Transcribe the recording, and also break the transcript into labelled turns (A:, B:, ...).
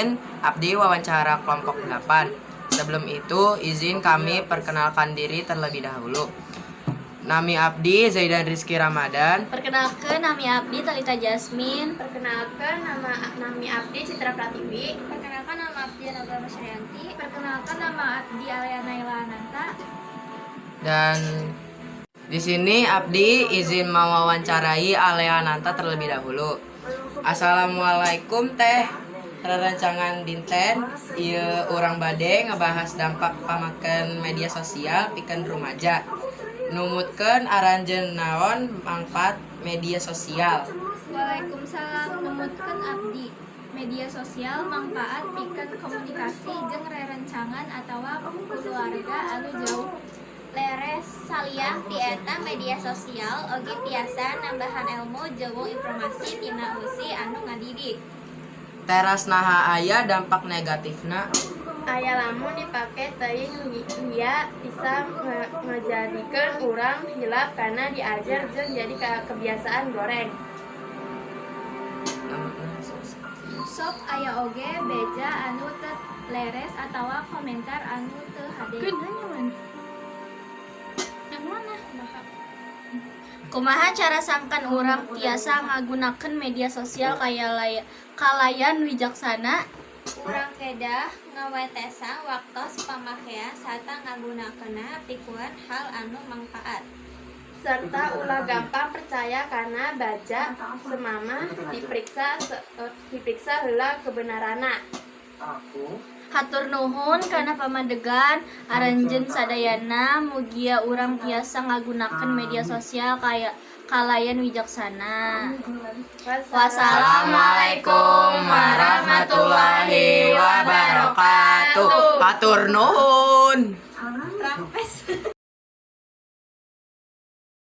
A: Kenalin, abdi wawancara kelompok 8. Sebelum itu, izin kami perkenalkan diri terlebih dahulu. Nami abdi Zaidan Rizky Ramadan.
B: Perkenalkan, nami abdi Talita Jasmine.
C: Perkenalkan, nama nami abdi Citra Pratiwi.
D: Perkenalkan, nama abdi Anabel Masrianti. Perkenalkan, nama abdi Alea Naila Ananta.
A: Dan di sini abdi izin mewawancarai Alea Nanta terlebih dahulu. Assalamualaikum, Teh. Rerencangan dinten ieu urang bade ngebahas dampak pamaken media sosial pikeun rumaja. Numutkeun aranjeun, naon mangfaat media sosial?
D: Waalaikumsalam. Numutkeun abdi, media sosial mangfaat pikeun komunikasi jeung rerencangan atawa kulawarga anu jauh.
B: Leres, salian ti eta, media sosial oge tiasa nambahan ilmu jeung informasi tina eusi anu ngadidik.
A: Teras, naha aya dampak negatifna?
C: Aya, lamun dipake teuing lia bisa ngajadikeun urang hilap kana diajar jeung jadi kebiasaan goreng.
D: Sok aya oge beja anu teu leres atawa komentar anu teu hade.
B: Yang mana? Kumaha cara sangkan urang tiasa ngagunakeun media sosial kalayan wijaksana? Urang kedah ngawetesan waktos pamakean sarta ngagunakeunna pikeun hal anu mangpaat.
C: Serta ulah gampang percaya kana baja, samemeh diperiksa heula kebenaranna.
B: Hatur nuhun kana pamadegan aranjeun sadayana, mugia urang tiasa ngagunakeun media sosial kaya kalayan wijaksana.
A: Wassalamualaikum warahmatullahi wabarakatuh. Hatur nuhun.